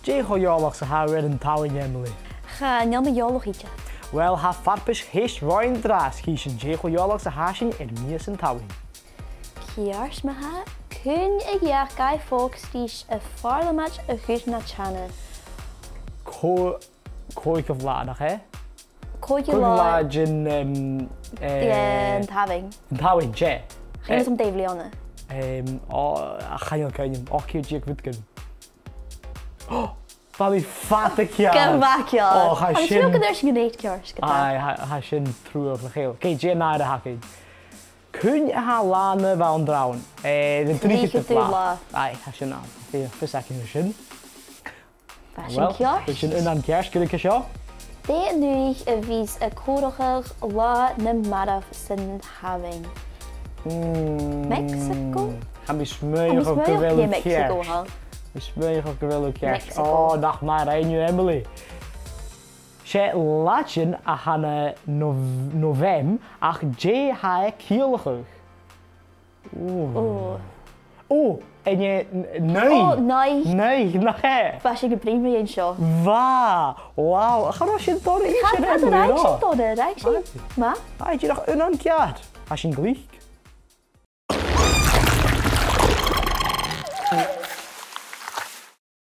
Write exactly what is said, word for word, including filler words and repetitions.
Dè cho eòlach 's a tha thu air an t-Samhain, Emily? Chan eil mi eòlach idir. Uill, tha farpais cheist romhainn an-dràsta, chì sinn dè cho eòlach 's a tha sinn air mìos an t-Samhain. Ceart ma-thà, cuin a dh'fheuch Guy Fawkes ris a' Phàrlamaid a chur na teine? Cò-, còigeamh latha, nach e? Còigeamh latha. Còigeamh latha den, em, eh, an t-Samhain. An t-Samhain, dè? Chan eil fhios agam dè a' bhliadhna. Em, o, a, chan eil cuimhne agam. Ochd ceud deug fichead 's a h-aon. O, bha mi fada ceàrr. Gu math ceàrr. O, tha sin. Tha mi a' smaoineachadh gun robh sin ceart, gu dearbh. Aye, tha, tha sin truagh le chèile. Ceart, dè an ath rud a th' againn? Cuin a tha Là Naomh an-dràsta? Eh, an tritheadamh latha. Tritheadamh latha. Aye, tha sin ann. Bha fios againn air sin. Bha sin ceart. Uill, bha sin aon cheist, gu ruige seo. Dè an dùthaich a bhios a' comharrachadh Là na Marbh san t-Samhain? Mm. Mexico? Tha mi a' smaoineachadh gu bheil thu ceart. Tha mi a' smaoineachadh gu bheil Mexico, ha. Tha mi a' smaoineachadh gu bheil thu ceart. Mexico. O, nach math a rinn thu, Emily. 'S e Laideann a th' ann an Nov-, Novem, ach dè tha e a' ciallachadh? Ò. Ò. Ò, an e n-, naoi? Ò, naoi. Naoi, nach e? Bha sinn gu brìgh mu dheidhinn seo. Bha! Wow! Cha robh sin dona, cha, cha do rinn sinn dona, rinn sinn. Aye. Math. Aye, dìreach aon cheist. Tha sinn glic.